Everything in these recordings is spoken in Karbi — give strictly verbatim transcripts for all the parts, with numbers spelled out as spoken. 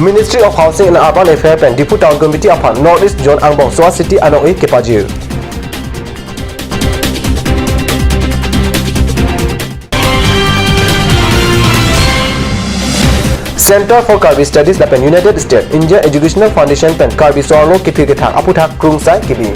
Ministry of Housing and Urban Affairs pen Diphu Town Committee aphan North East Zone angbong Swachh City anong-e kepajir. Center for Karbi Studies lapen United States India Educational Foundation pen Karbi so-arlo kiphir kethak aputhak krungsai kebi.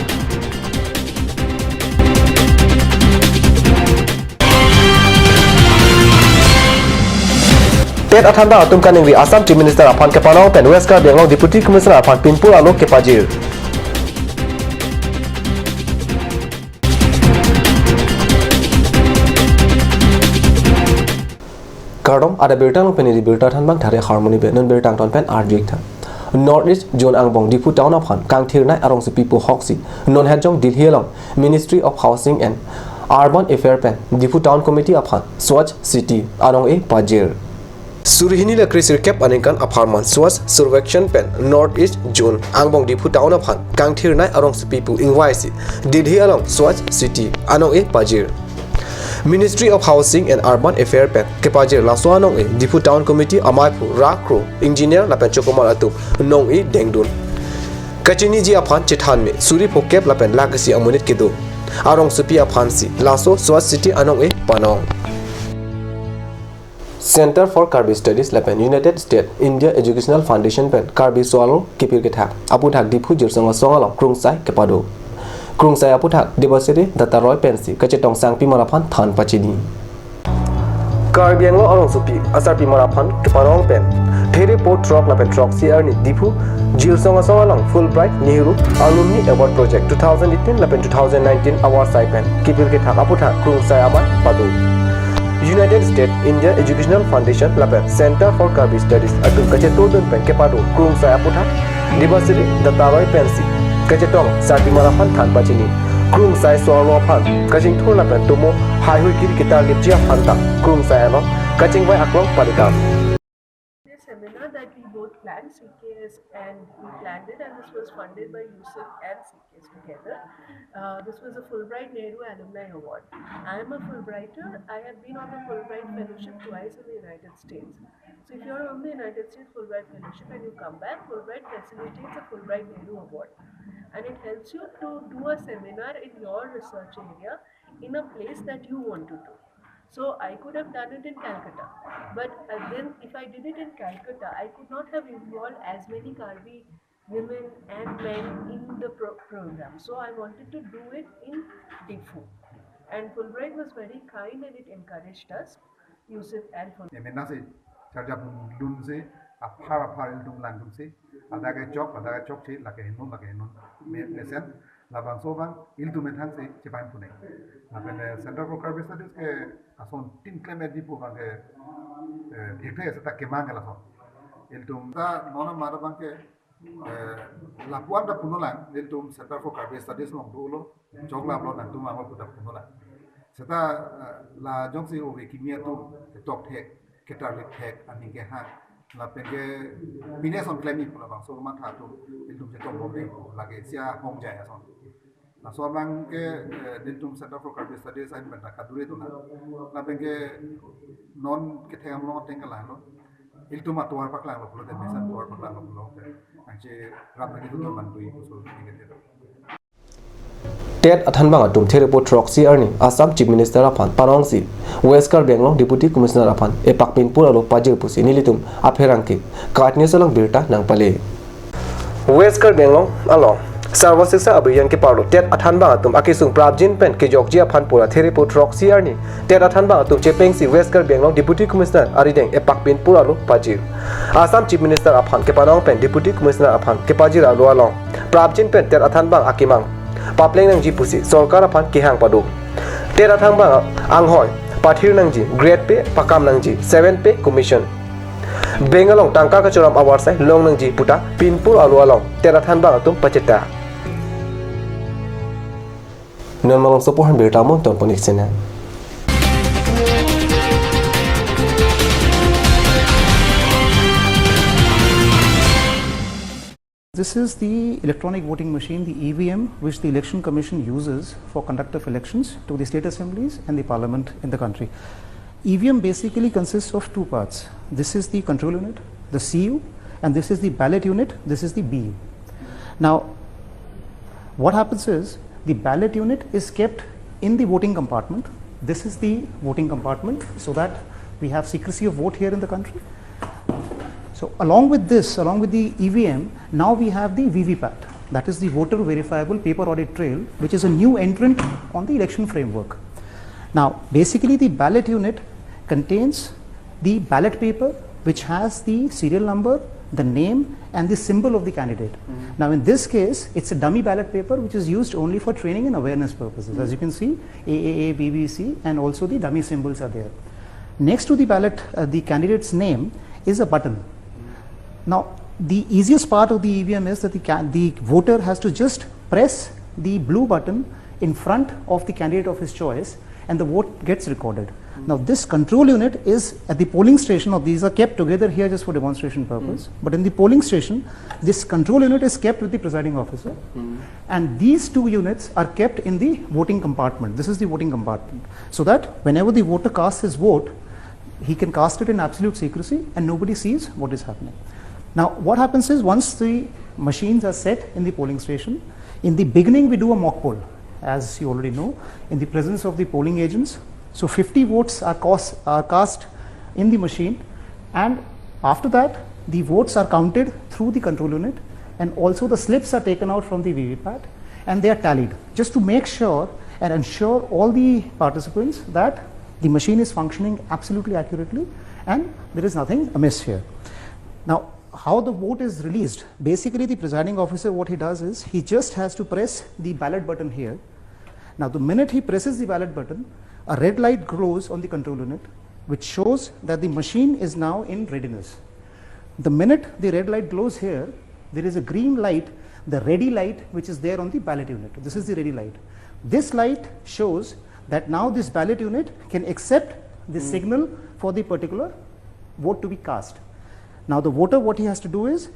TET athanbang atum kaningri Assam Chief Minister aphan kepanong pen West Karbi Anglong Deputy Commissioner aphan pinpur alo kepajir. Kardom, adap birta along pen neli birta thanbang Thare Harmony pen, non birta angton pen arju-ik tha. North East Zone angbong Diphu Town aphan kangthirnei arongsopi pu hoksi non het jong Delhi along Ministry of Housing and Urban Affairs pen Diphu Town Committee aphan Swachh City anong-e pajir. Suri hini le kresirkep aningkan apharman Swachh Survekshan pen North East Zone angbong Diphu Town aphan kangthirnei arongsopi pu ingvaisi Delhi along Swachh City anong-e pajir. Ministry of Housing and Urban Affairs pen kepajir laso anong-e Diphu Town Committee amaiphu ra kro engineer lapen chokomar atum nong-e dengdun. Kachiniji aphan chethan me suri phokep lapen lak isi amonit kedo arongsopi aphansi laso Swachh City anong-e panong. Center for Karbi Studies lapen United States India Educational Foundation pen Karbi so-arlo kiphir kethak aputhak Diphu Jirsong Asong along krungsai kepado. Krungsai aputhak Debasiri Dutta Roy pensi kachetong sangpimar aphan than pachini. Karbi Anglong arongsopi asarpimar aphan kepanong pen There po throk lapen throksi arni Diphu Jirsong Asong along Fulbright Nehru Alumni Award Project two thousand eighteen lapen two thousand nineteen award sai pen kiphir kethak aputhak krungsai amei pado. United States India Educational Foundation lapen Center for Karbi Studies atum kachetongdun pen kepado krungsai aputhak Debasiri Dutta Roy pensi kachetong sangpimar aphan than pachini. Krungsai so-arlo aphan kachingthur lapen tomo haihui kiri ketarlipji aphan ta krungsai along kachingvai aklong palitam. This seminar that we both planned, C K S, and we planned it, and this was funded by USIF and C K S together. Uh, this was a Fulbright Nehru Alumni Award. I am a Fulbrighter. I have been on the Fulbright Fellowship twice in the United States. So if you're on the United States Fulbright Fellowship and you come back, Fulbright facilitates a Fulbright Nehru Award, and it helps you to do a seminar in your research area in a place that you want to do. So I could have done it in Calcutta, but uh, then if I did it in Calcutta, I could not have involved as many Karbi women and men in the pro- program. So I wanted to do it in Diphu. And Fulbright was very kind and it encouraged us, USIF and Fulbright. Emena si charja pun dun si aphar aphar ilitum langdun si ada ke chok, ada ke chok si, lake hinun, lake hinun me- mesen. Labangso abang ilitum methang si chepain pune. Lapen eh, Center for Karbi Studies ke ason tin klem edi pu abang ke eh, thekthek seta kemang ke lason. Ilitum ta nona mara abang ke eh, lapuan ta punolang, ilitum Center for Karbi Studies along dolo, chokla lo nangtum amo puta punolang. Seta eh, la jongsi ove kimi atum ketok thek, ketarlip thek, aning kehang. Lapen ke pine ason klem-ik pu labangso matha atum ilitum chetong bomde, lake sia hongjai ason. Laso abang ke eh, ilitum Center for Karbi Studies ahin pen ta kadure dona. Lapen ke non kethek amlong ateng ke lahelo. Ilitum atovar paklanglo pulote, mesen atovar paklanglo pulote, anche rap lagi tu teman tui kusul ning kethek. TET athanbang atum There po throksi arni Assam Chief Minister aphan panongsi West Karbi Anglong Deputy Commissioner aphan epak pinpur alo pajir pusi nelitum apherangke KAT News along birta nangpale. West Karbi Anglong along Sarva Shiksha Abhiyan kepado TET athanbang atum akesung prapjin pen kejokji aphan pura There po throksi arni TET athanbang atum chepengsi West Karbi Anglong Deputy Commissioner arideng epak pinpur alo pajir. Assam Chief Minister aphan kepanong pen Deputy Commissioner aphan kepajir alo along prapjin pen TET athanbang akemang papleng nangji pusi sorkar aphan kehang pado. TET athanbang anghoi pathir nangji, grade pay pakam nangji, seven pay commission, bank along tangka kachoram avarsai long nangji puta pinpur alo along TET athanbang atum pacheta. Non malom sopo han birta mo ton ponik sena. This is the electronic voting machine, the E V M, which the Election Commission uses for conduct of elections to the state assemblies and the parliament in the country. E V M basically consists of two parts. This is the control unit, the C U, And this is the ballot unit, this is the B U. Now, what happens is the ballot unit is kept in the voting compartment. This is the voting compartment, so that we have secrecy of vote here in the country. So along with this, along with the E V M, now we have the V V PAT. That is the voter verifiable paper audit trail, which is a new entrant on the election framework. Now, basically, the ballot unit contains the ballot paper, which has the serial number, the name, and the symbol of the candidate. Now, in this case, it's a dummy ballot paper which is used only for training and awareness purposes. As you can see, A A A, B B C, and also the dummy symbols are there. Next to the ballot, uh, the candidate's name is a button. Now, the easiest part of the E V M is that the, ca- the voter has to just press the blue button in front of the candidate of his choice, and the vote gets recorded. Now, this control unit is at the polling station, or these are kept together here just for demonstration purpose. But in the polling station, this control unit is kept with the presiding officer, and these two units are kept in the voting compartment. This is the voting compartment, so that whenever the voter casts his vote, he can cast it in absolute secrecy and nobody sees what is happening. Now, what happens is, once the machines are set in the polling station, in the beginning we do a mock poll, as you already know, in the presence of the polling agents. So fifty votes are, cost, are cast in the machine, and after that, the votes are counted through the control unit, and also the slips are taken out from the V V PAT and they are tallied, just to make sure and ensure all the participants that the machine is functioning absolutely accurately and there is nothing amiss here. Now, how the vote is released? Basically, the presiding officer, what he does is he just has to press the ballot button here. Now, the minute he presses the ballot button, a red light glows on the control unit, which shows that the machine is now in readiness. The minute the red light glows here, there is a green light, the ready light, which is there on the ballot unit. This is the ready light. This light shows that now this ballot unit can accept the signal for the particular vote to be cast. Now, the voter, what he has to do is,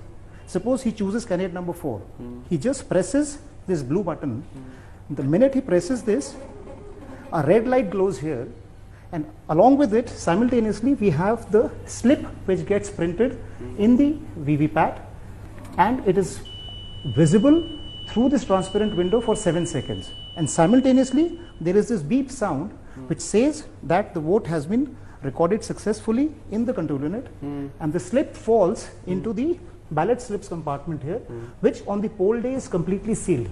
suppose he chooses candidate number four. He just presses this blue button. The minute he presses this, a red light glows here, and along with it, simultaneously, we have the slip which gets printed in the V V PAT, and it is visible through this transparent window for seven seconds. And simultaneously, there is this beep sound which says that the vote has been recorded successfully in the control unit, and the slip falls into the ballot slips compartment here, which on the poll day is completely sealed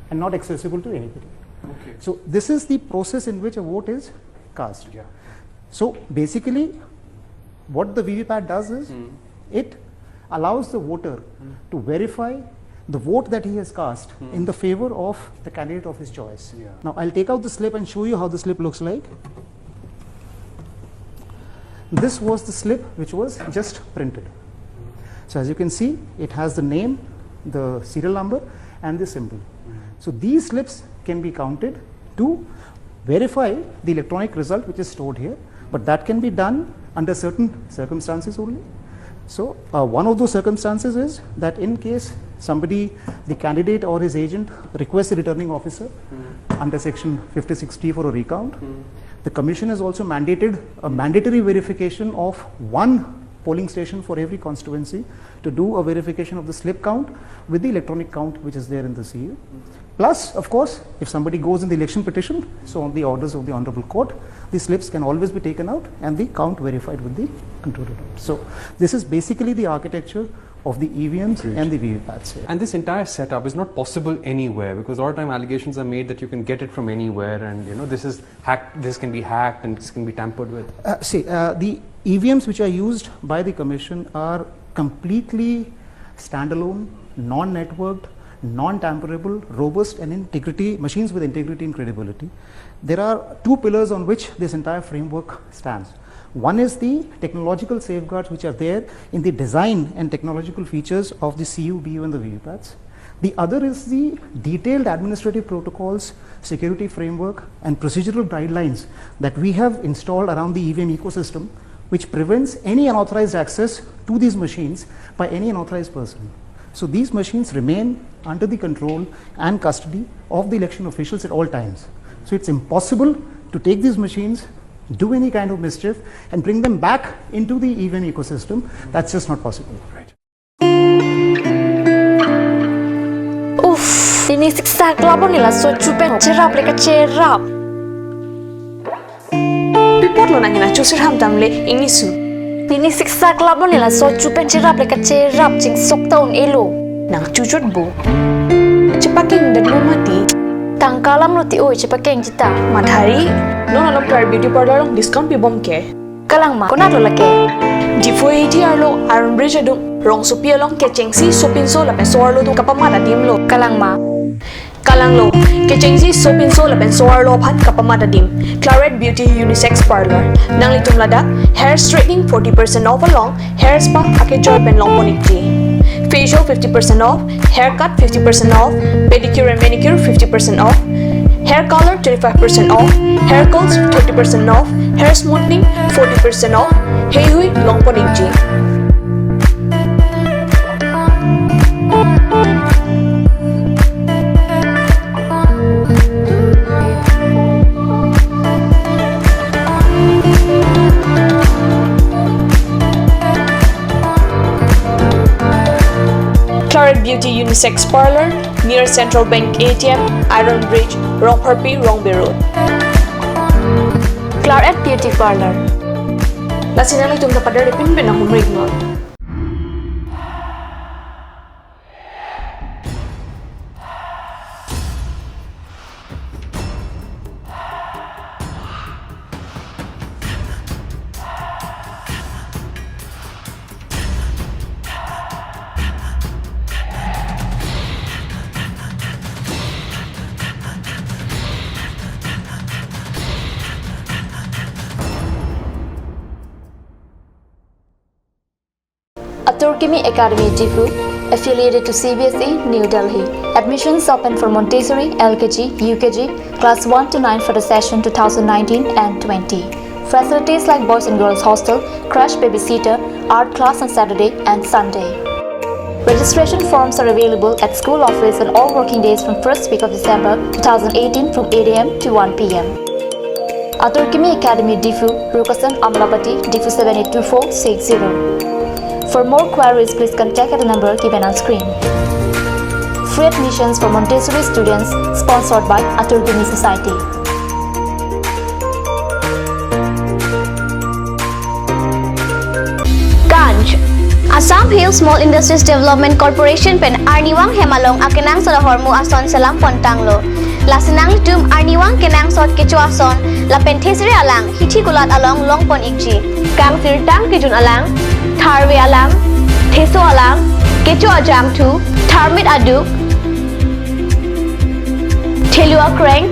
and not accessible to anybody. Okay. So this is the process in which a vote is cast. Yeah. So basically, what the V V PAT does is it allows the voter to verify the vote that he has cast in the favor of the candidate of his choice. Yeah. Now, I'll take out the slip and show you how the slip looks like. This was the slip which was just printed. So as you can see, it has the name, the serial number, and the symbol. So these slips can be counted to verify the electronic result which is stored here, but that can be done under certain circumstances only. So uh, one of those circumstances is that in case somebody, the candidate or his agent, requests the returning officer under section fifty-six T for a recount, the commission has also mandated a mandatory verification of one polling station for every constituency to do a verification of the slip count with the electronic count which is there in the C U. Plus, of course, if somebody goes in the election petition, so on the orders of the Honorable Court, the slips can always be taken out and the count verified with the control unit. So this is basically the architecture of the E V Ms Great. And the V V pats here. And this entire setup is not possible anywhere, because a lot of time allegations are made that you can get it from anywhere, and you know this is hacked, this can be hacked, and this can be tampered with. Uh, see, uh, the E V Ms which are used by the commission are completely standalone, non-networked, non-tamperable, robust and integrity, machines with integrity and credibility. There are two pillars on which this entire framework stands. One is the technological safeguards which are there in the design and technological features of the C U, B U and the V V pats. The other is the detailed administrative protocols, security framework and procedural guidelines that we have installed around the E V M ecosystem, which prevents any unauthorized access to these machines by any unauthorized person. So these machines remain under the control and custody of the election officials at all times. So it's impossible to take these machines, do any kind of mischief and bring them back into the E V M ecosystem. That's just not possible. Right. Uff, pini siksak labon ni laso chu pen cherap le kacherap. Pi apotlo nangji nangchusir ham damle ingnisu. Pini siksak labon ni laso chu pen cherap le kacherap, chingsok ta un-elo. Nangchuchot bo. Chepakeng detlo mati. Tangka alam lo ti oi chepakeng jita. Madhari, non along Clarette Beauty Parlour along discount pibom ke. Kalang ma, konatlo lake? Diphu A T R lo, Iron Bridge adung, rongsopi along kechengsi sopinso lapen so-arlo atum kapamat adim lo. Kalang ma? Kalang lo, kechengsi sopinso lapen so-arlo aphan kapamat adim. Clarette Beauty Unisex Parlour. Nanglitum ladak hair straightening forty percent off along hair spa akejoi pen longpon ikji. Facial fifty percent off, haircut fifty percent off, pedicure and manicure fifty percent off, hair color twenty-five percent off, hair curls thirty percent off, hair smoothing forty percent off, heihui longpon ikji. Clarette Beauty Unisex Parlour, near Central Bank A T M, Iron Bridge, Rongpharpi, Rongbe Road. Clarette Beauty Parlour. Lasi nanglitum ta pader de pinpen nang humrik non. Atur Kimi Academy Diphu, affiliated to C B S E, New Delhi. Admissions open for Montessori, L K G, U K G, class one to nine for the session two thousand nineteen and twenty. Facilities like boys and girls hostel, crash babysitter, art class on Saturday and Sunday. Registration forms are available at school office on all working days from first week of December two thousand eighteen from eight A M to one P M. Atur Kimi Academy Diphu, Rukasan Amlapati, Diphu seven eight two four six zero. For more queries, please contact at the number given on screen. Free admissions for Montessori students, sponsored by Atur Kimi Society. Ganj. Assam Hill Small Industries Development Corporation pen arnivang hem along akenangsot ahormu ason selam pontanglo. Lasi nanglitum arnivang kenangsot kecho ason lapen thesere alang hithi kulat along longpon ikji. Kangsirtang kejun alang, tharve alang, theso alang, kecho ajangthu, tharmit aduk, thelu akreng,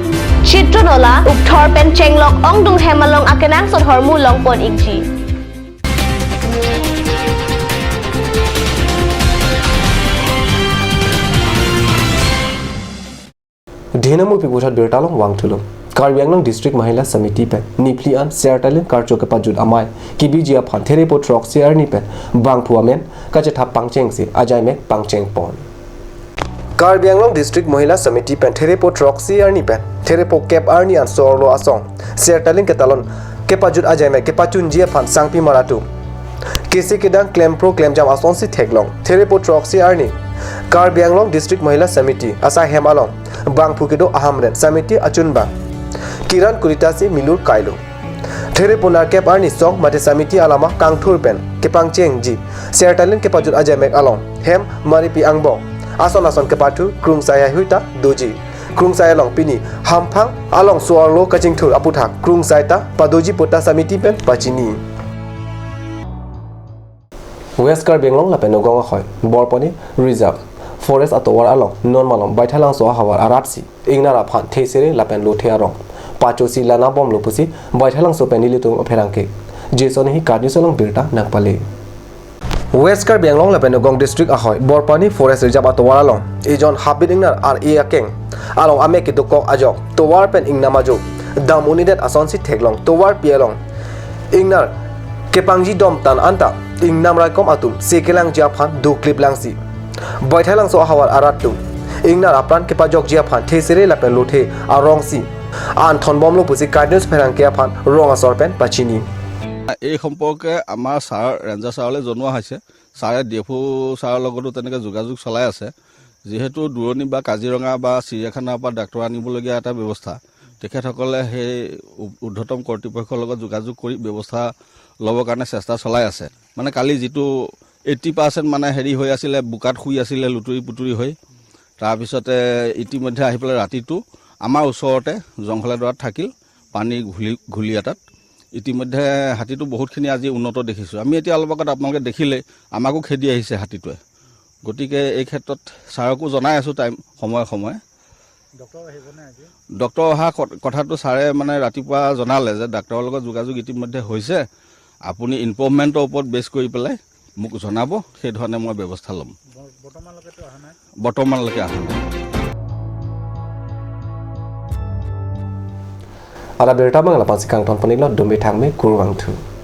chitron ola, ukthor pen chenglok ongdung hem along akenangsot ahormu longpon ikji. Dhinamur piputhat birta along vangthulo. Karbi Anglong District Mahila Samiti pen niphli an Sertalin karcho kepajut amei kebiji aphan Therepo throksi arni pen bangphu amen kachethap pangchengsi ajaimek pangchengpon. Karbi Anglong District Mahila Samiti pen Therepo throksi arni pen Therepo kep arni an so-arlo asong Sertalin ketalon kepajut ajaimek kepachunji aphan sangpimar atum kesi kedang klempro klemjam asonsi theklong. Therepo throksi arni Karbi Anglong District Mahila Samiti asai hem along bangphu kedo ahamren Samiti achunbang Kiran Kolita si milur kailo. Therepo nerkep arni song mate Samiti alama kangthur pen kepangchengji Sertalin kepajut ajaimek along hem maripi angbong ason ason kepathu krungsai heihui ta doji. Krungsai along pini hamphang along so-arlo kachingthur aputhak krungsai ta padoji puta Samiti pen pachini. West Karbi Anglong lapen Nagaon ahoi Borpani Reserve Forest atovar along non malom Baithalangso ahavar aratsi ingnar aphan thesere lapen lothe arong pachosi lana bomlo pusi Baithalangso pen nelitum apherangke Jason Hikat news along birta nangpale. West Karbi Anglong lapen Nagaon District ahoi Borpani Forest Reserve atovar along ejon habit ingnar ar-e akeng along amek kedokok ajok tovar pen ingnam ajo dam unidet asonsi theklong. Tovarpi along ingnar kepangji dom tan anta ingnam raikom atum se kelangji aphan doklip langsi Baithalangso ahavar arat atum ingnar apran kepajokji aphan thesere lapen lothe arongsi an thonbomlo pusi Cardinals pherangke aphan rong asor pen pachini. এই সম্পৰ্কে আমাৰ sir, ranger ছাৰলৈ জনোৱা হৈছে। ছাৰে D F O' ছাৰৰ লগতো তেনেকৈ যোগাযোগ চলাই আছে। যিহেতু দূৰণি বা কাজিৰঙা বা চিৰিয়াখানাৰ পৰা ডাক্তৰ আনিবলগীয়া এটা ব্যৱস্থা, তেখেতসকলে সেই উ- ঊৰ্ধ্বতম কৰ্তৃপক্ষৰ লগত যোগাযোগ কৰি ব্যৱস্থা ল'বৰ কাৰণে চেষ্টা চলাই আছে। মানে কালি যিটো এইটি পাৰ্চেণ্ট মানে হেৰি হৈ আছিলে, বোকাত শুই আছিলে লুতুৰি পুতুৰি হৈ, তাৰপিছতে ইতিমধ্যে আহি পেলাই ৰাতিটো আমাৰ ওচৰতে জংঘল এডৰাত থাকিল, পানী ঘুলি ঘুলি এটাত। ইতিমধ্যে হাতীটো বহুতখিনি আজি উন্নত দেখিছোঁ। আমি এতিয়া অলপ আগত আপোনালোকে দেখিলে, আমাকো খেদি আহিছে হাতীটোৱে। গতিকে এই ক্ষেত্ৰত ছাৰকো জনাই আছোঁ টাইম, সময়ে সময়ে। ডক্টৰ আহিবনে আজি? ডক্টৰ অহা ক- কথাটো ছাৰে মানে ৰাতিপুৱা জনালে যে ডাক্তৰৰ লগত যোগাযোগ ইতিমধ্যে হৈছে, আপুনি ইম্প্ৰুভমেণ্টৰ ওপৰত বেছ কৰি পেলাই মোক জনাব, সেইধৰণে মই ব্যৱস্থা ল'ম। ব- বৰ্তমানলৈকেতো অহা নাই? বৰ্তমানলৈকে অহা নাই। Adap birta abang lapu-an si kangton ponlo, dome thangme, kurvangthu.